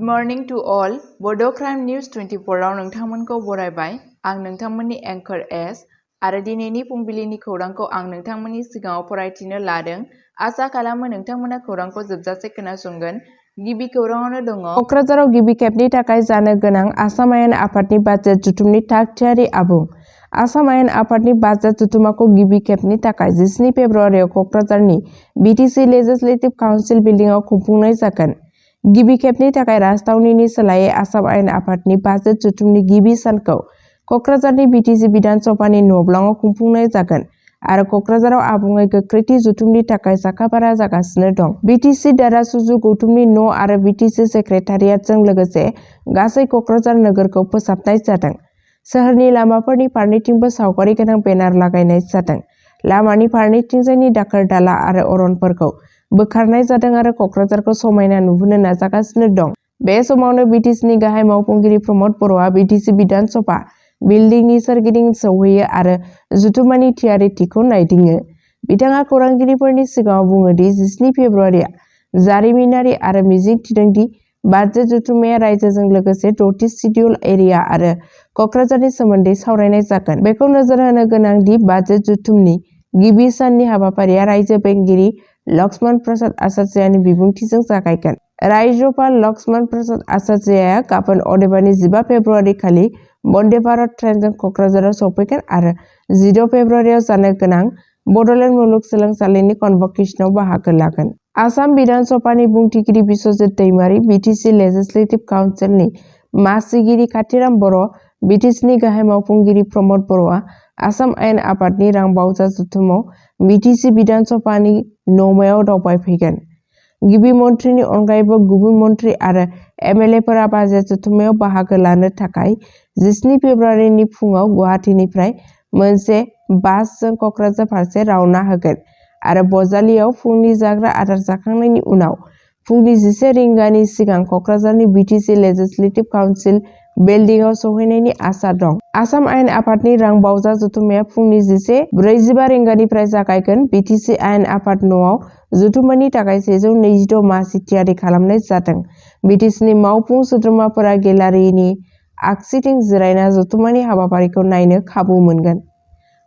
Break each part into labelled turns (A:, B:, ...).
A: Morning to all बड' crime news 24 आव नोंथांमोनखौ बरायबाय। आं नोंथांमोननि एंकर एस आरो दिनैनि फुंबिलिनि खौरांखौ आं नोंथांमोननि सिगाङाव फरायथिनो लादों। आसा खालामो नोंथांमोना खौरांखौ जोबजासे खोनासंगोन। गिबि खौराङावनो दङ
B: क'क्राझाराव गिबि खेबनि थाखाय जानो गोनां आसाम आयेन आफादनि बाजेट जुथुमनि थाग-थियारि आबुं। आसाम आयेन आफादनि बाजेट जथुमाखौ गिबि खेबनि थाखाय 17 फेब्रुआरियाव क'क्राझारनि बिटिसि लेजिस्लेटिभ काउन्सिल बिल्डिंआव खुंफुंनाय जागोन। गिबि खेबनि थाखाय राजथावनिनि सोलायै आसाम आयेन आफादनि बाजेट जथुमनि गिबि सानखौ क'क्राझारनि बिटिसि बिधान सभानि न'ब्लाङाव खुंफुंनाय जागोन आरो क'क्राझाराव आबुङै गोख्रैथि जथुमनि थाखाय साखाफारा जागासिनो दं। बिटिसि दारासुजु गौथुमनि न' आरो बिटिसि सेक्रेटारियेटजों लोगोसे गासै क'क्राझार नोगोरखौ फोसाबनाय जादों। सोहोरनि लामाफोरनि फारनैथिंबो सावगारि गोनां बेनार लागायनाय जादों। लामानि फारनैथिंजायनि दाखोर-दाला आरो अरनफोरखौ बोखारनाय जादों आरो क'क्राझारखौ समायना नुहोनो नाजागासिनो दं। बे समावनो बिटिसिनि गाहाय मावफुंगिरि प्रमद बर'आ बिटिसि बिधान सभा बिल्डिंनि सोरगिदिं सौहैयो आरो जथुम्मानि थियारिथिखौ नायदिङो। बिथाङा खौरांगिरिफोरनि सिगाङाव बुङो दि 17 फेब्रुआरिया जारिमिनारि आरो मिजिं थिदों दि बाजेट जथुम्माया रायजोजों लोगोसे 6थि शिडिउल एरिया आरो क'क्राझारनि सोमोन्दै सावरायनाय जागोन। बेखौ नोजोर होनो गोनां दि बाजेट जथुमनि गिबि साननि हाबाफारिया रायजो बेंगिरि लक्ष्मण प्रसाद आचार्यनि बिबुंथिजों जागायगोन। रायजोपाल लक्ष्मण प्रसाद आचार्यआ गाबोन अदेबानि 15 फेब्रुआरि खालि बन्दे भारत ट्रेनजों क'क्राझाराव सौफैगोन आरो 16 फेब्रुआरियाव जानो गोनां बड'लेण्ड मुलुगसोलोंसालिनि कनभकेसनाव बाहागो लागोन। आसाम बिधान सभानि बुंथिगिरि बिस्वजित दैमारी, बिटिसि लेजिस्लेटिभ काउन्सिलनि मासिगिरि काथिराम बर', बिटिसिनि गाहाय मावफुंगिरि प्रमद बर'आ आसाम आयेन आफादनि रां बावजा जथुमाव बिटिसि बिधान सभानि न'मायाव दावबायफैगोन। गिबि मन्थ्रिनि अनगायैबो गुबुन मन्थ्रि आरो एमएलएफोरा बाजेट जथुम्मायाव बाहागो लानो थाखाय 17 फेब्रुआरिनि फुङाव गुवाहाटीनिफ्राय मोनसे बासजों क'क्राझार फारसे रावना होगोन आरो बजालियाव फुंनि जाग्रा आदार जाखांनायनि उनाव फुंनि 11 रिंगानि सिगां क'क्राझारनि बिटिसि लेजिस्लेटिभ काउन्सिल बिल्डिंआव सौहैनायनि आसा दं। आसाम आयेन आफादनि रां बावजा जथुम्माया फुंनि 11:45 रिंगानिफ्राय जागायगोन। बिटिसि आयेन आफाद न'आव जथुम्मानि थाखाय 126 मासि थियारि खालामनाय जादों। बिटिसिनि मावफुं सोद्रोमाफोरा गेलारिनि आगसिथिं जिरायना जथुम्मानि हाबाफारिखौ नायनो खाबु मोनगोन।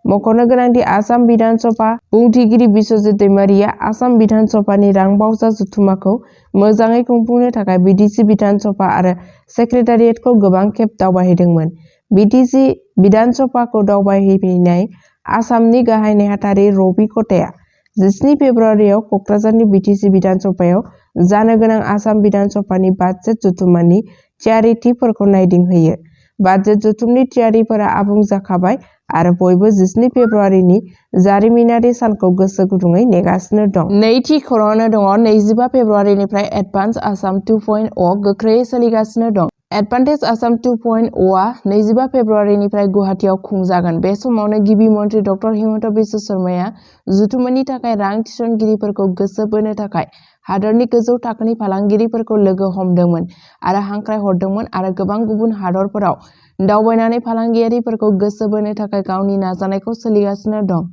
B: मख'नो गोनांदि आसाम बिधान सभा बुंथिगिरि बिस्वजित दैमारीया आसाम बिधान सभानि रां बावजा जथुम्माखौ मोजाङै खुंफुंनो थाखाय बिटिसि बिधान सभा आरो सेक्रेटारियेटखौ गोबां खेब दावबायहैदोंमोन। बिटिसि बिधान सभाखौ दावबायहैनाय आसामनि गाहाय नेहाथारि रबि कटाया 17 फेब्रुआरियाव क'क्राझारनि बिटिसि बिधान सभायाव जानो गोनां आसाम बिधान सभानि बाजेट जथुम्मानि थियारिथिफोरखौ नायदिंहैयो। बाजेट जथुमनि थियारिफोरा आबुं जाखाबाय आरो बयबो 17 फेब्रुआरिनि जारिमिनारि सानखौ गोसो गुदुङै नेगासिनो दं।
A: नैथि खौराङावनो दङ 25 फेब्रुआरिनिफ्राय एडभान्स आसाम 2.0 गोख्रैयै सोलिगासिनो दं। एडभान्टेज आसाम 2.0 आ 25 फेब्रुआरिनिफ्राय गुवाहाटीआव खुंजागोन। बे समावनो गिबि मन्थ्रि डक्टर हिमन्त बिश्व शर्माया जथुम्मानि थाखाय रां थिसनगिरिफोरखौ गोसो बोनो थाखाय हादरनि गोजौ थाखोनि फालांगिरिफोरखौ लोगो हमदोंमोन आरो हांख्राय हरदोंमोन आरो गोबां गुबुन हादरफोराव दावबायनानै फालांगियारिफोरखौ गोसो बोनो थाखाय गावनि नाजानायखौ सोलिगासिनो दं।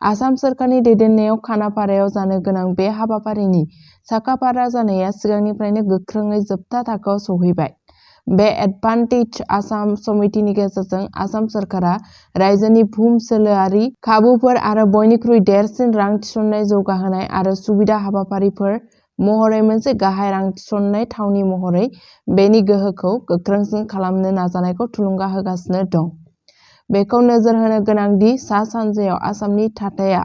A: आसाम सोरखारनि दैदेननायाव खानापारायाव जानो गोनां बे हाबाफारिनि साखाफारा जानाया सिगांनिफ्रायनो गोख्रोङै जोबथा थाखोआव सौहैबाय। बे एडभान्टेज आसाम समितिनि गेजेरजों आसाम सोरखारा रायजोनि भुम सोलोआरि खाबुफोर आरो बयनिख्रुइ देरसिन रां थिसननाय जौगाहोनाय आरो सुबिदा हाबाफारिफोर महरै मोनसे गाहाय रां थिसननाय थावनि महरै बेनि गोहोखौ गोख्रोंसिन खालामनो नाजानायखौ थुलुंगा होगासिनो दं। बेखौ नोजोर होनो गोनां दि सा सानजायाव आसामनि थाथाया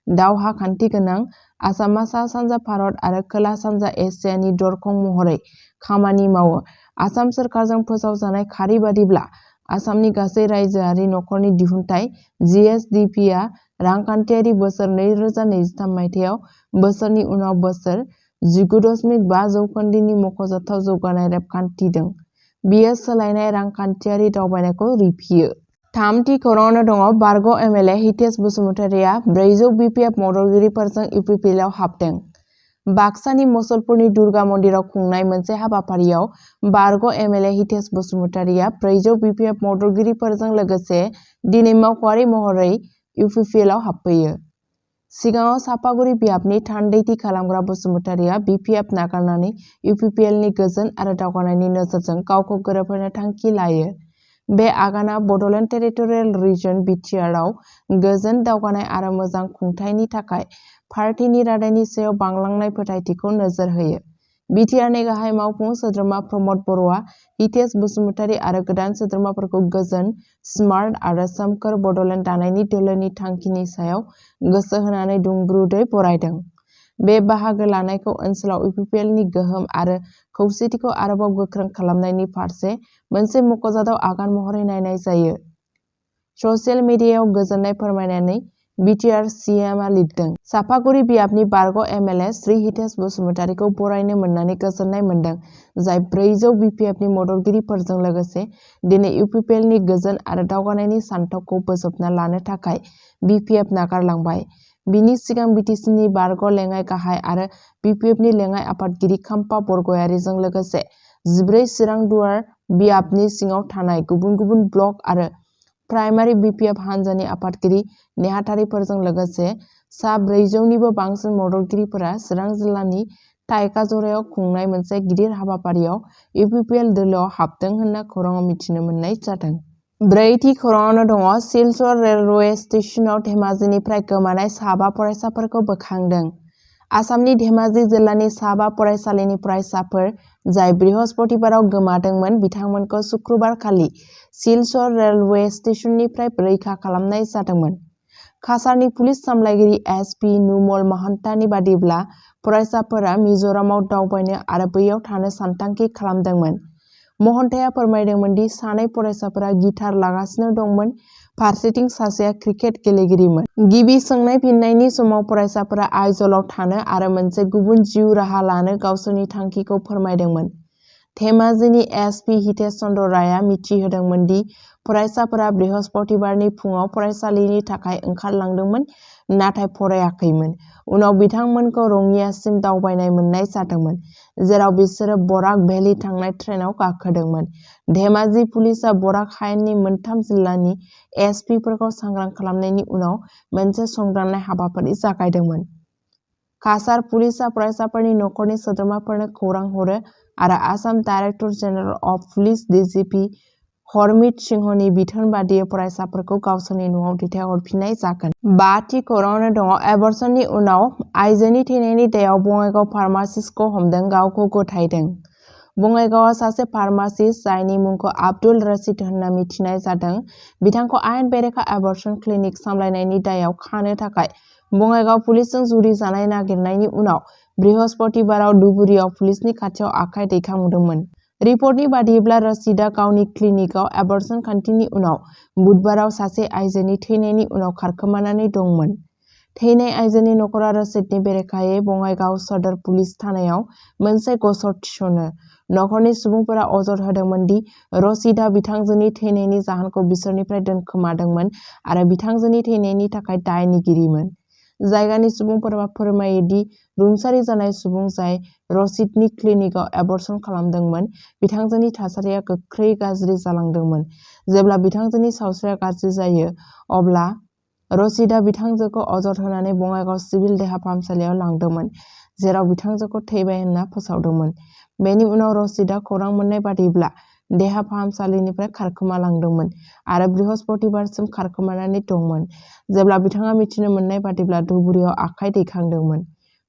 A: दावहा खान्थि गोनां। आसामा सा सानजा भारत आरो खोला सानजा एसियानि दरखं महरै खामानि मावो। आसाम सोरखारजों फोसावजानाय खारि बादिब्ला आसामनि गासै रायजोआरि नखरनि दिहुनथाइ (GSDP) आ रांखान्थियारि बोसोर 2023 मायथाइयाव बोसोरनि उनाव बोसोर 19.5 जौखोन्दोनि मख'जाथाव जौगानाय रेबगान्थिदों। बियो सोलायनाय रांखान्थियारि दावबायनायखौ रिफियो। थामथि खौराङावनो दङ बारग' एमएलए हितेश बसुमतारीआ 400 बिपिएफ मददगिरिफोरजों इउपिपिएलआव हाबदों। बाक्सानि मुसलपुरनि दुर्गा मन्दिराव खुंनाय मोनसे हाबाफारियाव बारग' एमएलए हितेश बसुमतारीआ 400 बिपिएफ मददगिरिफोरजों लोगोसे दिनै मावख'आरि महरै इउपिपिएलआव हाबफैयो। सिगाङाव सापागुरि बियाबनि थान्दैथि खालामग्रा बसुमतारिया बिपिएफ नागारनानै इउपिपिएलनि गोजोन आरो दावगानायनि नोजोरजों गावखौ गोरोबहोनो थांखि लायो। बे आगाना बड'लेण्ड टेरिटरियेल रिजन बिटिआरआव गोजोन, दावगानाय आरो मोजां खुंथायनि थाखाय पार्टीनि रादायनि सायाव बांलांनाय फोथायथिखौ नोजोर होयो। बिटिआरनि गाहाय मावफुं सोद्रोमा प्रमद बर'आ हितेश बसुमतारि आरो गोदान सोद्रोमाफोरखौ गोजोन, स्मार्ट आरो सोमखोर बड'लेण्ड दानायनि दोलोनि थांखिनि सायाव गोसो होनानै दुंब्रुदै बरायदों। बे बाहागो लानायखौ ओनसोलाव इउपिपिएलनि गोहोम आरो खौसेथिखौ आरोबाव गोख्रों खालामनायनि फारसे मोनसे मख'जाथाव आगान महरै नायनाय जायो। ससियेल मिडियायाव गोजोननाय फोरमायनानै बिटिआर सिएमआ लिरदों। सापागुरि बियाबनि बारग' एमएलए श्री हितेश बसुमतारिखौ बरायनो मोननानै गोजोननाय मोनदों, जाय 400 बिपिएफनि मददगिरिफोरजों लोगोसे दिनै इउपिपिएलनि गोजोन आरो दावगानायनि सानथौखौ बोजबना लानो थाखाय बिपिएफ नागारलांबाय। बिनि सिगां बिटिसिनि बारग' लेङाइ गाहाय आरो बिपिएफनि लेङाइ आफादगिरि खाम्फा बरगयारीजों लोगोसे 14 चिरां दुवार बियाबनि सिङाव थानाय गुबुन गुबुन ब्लक आरो प्राइमारि बिपिएफ हान्जानि आफादगिरि नेहाथारिफोरजों लोगोसे सा 400निबो बांसिन मददगिरिफोरा चिरां जिल्लानि थाइकाजरायाव खुंनाय मोनसे गिदिर हाबाफारियाव इउपिपिएल दोलोआव हाबदों होनना खौराङाव मिथिनो मोननाय जादों। ब्रैथि खौराङावनो दङ। सिलचर रेलवे स्टेशनाव धेमाजिनिफ्राय गोमानाय साबा फरायसाफोरखौ बोखांदों। आसामनि धेमाजि जिल्लानि साबा फरायसालिनि फरायसाफोर जाय बृहस्पतिबाराव गोमादोंमोन बिथांमोनखौ शुक्रबारखालि सिलचर रेलवे स्टेशननिफ्राय रैखा खालामनाय जादोंमोन। काछारनि पुलिस सामलायगिरि एसपि नुमल महन्तानि बादिब्ला फरायसाफोरा मिज'रामाव दावबायनो आरो बैयाव थानो सानथांखि खालामदोंमोन। महन्ताया फोरमायदोंमोन दि सानै फरायसाफोरा गिटार लागासिनो दंमोन, फारसेथिं सासेया क्रिकेट गेलेगिरिमोन। गिबि सोंनाय-फिननायनि समाव फरायसाफोरा आइजलाव थानो आरो मोनसे गुबुन जिउ राहा लानो गावसोरनि थांखिखौ फोरमायदोंमोन। धेमाजिनि एसपि हितेश चन्द्र रायआ मिथिहोदोंमोन दि फरायसाफोरा बृहस्पतिबारनि फुङाव फरायसालिनि थाखाय ओंखारलांदोंमोन नाथाय फरायाखैमोन। उनाव बिथांमोनखौ रङियासिम दावबायनाय मोननाय जादोंमोन, जेराव बिसोरो बराक भेलि थांनाय ट्रेनआव गाखोदोंमोन। धेमाजि पुलिसआ बराक हायेननि मोनथाम जिल्लानि एसपिफोरखौ सांग्रां खालामनायनि उनाव मोनसे संदाननाय हाबाफारि जागायदोंमोन। काछार पुलिसआ फरायसाफोरनि नखरनि सोद्रोमाफोरनो खौरां हरो आरो Assam director general of police DGP Harmeet सिंहनि बिथोन बादियै फरायसाफोरखौ गावसोरनि न'आव दैथायहरफिननाय जागोन। 5थि खौराङावनो दङ। एबर्सननि उनाव आइजोनि थैनायनि दायआव बङाइगाव फार्मासिस्टखौ हमदों, गावखौ गथायदों। बङाइगावआव सासे फार्मासिस्ट जायनि मुंखौ आब्दुल रशिद होनना मिथिनाय जादों, बिथांखौ आयेन बेरेखा एबर्सन क्लिनिक सामलायनायनि दायआव खानो थाखाय बङाइगाव पुलिसजों जुरि जानाय नागिरनायनि उनाव बृहस्पतिबाराव धुबुरीयाव पुलिसनि खाथियाव आखाइ दैखांदोंमोन। रिपर्टनि बादिब्ला रशिदआ गावनि क्लिनिकआव एबर्सन खान्थिनि उनाव बुधबाराव सासे आइजोनि थैनायनि उनाव खारखोमानानै दंमोन। थैनाय आइजोनि नखरा रशिदनि बेरेखायै बङाइगाव सदर पुलिस थानायाव मोनसे गसर थिसनो। नखरनि सुबुंफोरा अजद होदोंमोन दि रशिदआ बिथांजोनि थैनायनि जाहोनखौ बिसोरनिफ्राय दोनखोमादोंमोन आरो बिथांजोनि थैनायनि थाखाय दायनिगिरिमोन। जायगानि सुबुंफोरा फोरमायो दि रुंसारि जानाय सुबुं जाय रशिदनि क्लिनिकआव एबर्सन खालामदोंमोन, बिथांजोनि थासारिया गोख्रै गाज्रि जालांदोंमोन। जेब्ला बिथांजोनि सावस्रिया गाज्रि जायो, अब्ला रशिदआ बिथांजोखौ अजद होनानै बङाइगाव सिभिल देहा फाहामसालियाव लांदोंमोन, जेराव बिथांजोखौ थैबाय होनना फोसावदोंमोन। बेनि उनाव रशिदआ खौरां मोननाय बादिब्ला देहा फाहामसालिनिफ्राय खारखोमालांदोंमोन आरो बृहस्पतिबारसिम खारखोमानानै दंमोन, जेब्ला बिथाङा मिथिनो मोननाय बादिब्ला धुबुरीयाव आखाइ दैखांदोंमोन।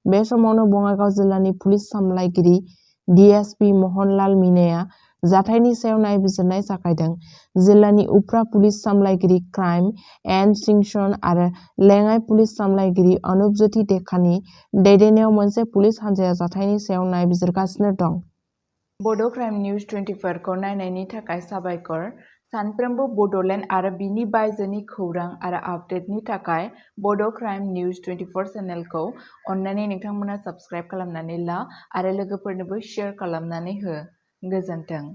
A: बे समावनो बङाइगाव जिल्लानि पुलिस सामलायगिरि डिएसपि महनलाल मीनाया जाथायनि सायाव नायबिजिरनाय जागायदों। जिल्लानि उफ्रा पुलिस सामलायगिरि क्राइम एन्ड आरो लेङाइ पुलिस सामलायगिरि अनुप ज्योति डेकानि दैदेननायाव मोनसे पुलिस हान्जाया जाथायनि सायाव नायबिजिरगासिनो दं। बड' क्राइम निउज 24 खौ नायनायनि थाखाय साबायखर। सानफ्रोमबो बड'लेण्ड आरो बिनि बायजोनि खौरां आरो आपडेटनि थाखाय बड' क्राइम निउज 24 चेनेलखौ अन्नानै नोंथांमोना साबस्क्राइब खालामनानै ला आरो लोगोफोरनोबो शेयार खालामनानै हो। गोजोन्थों।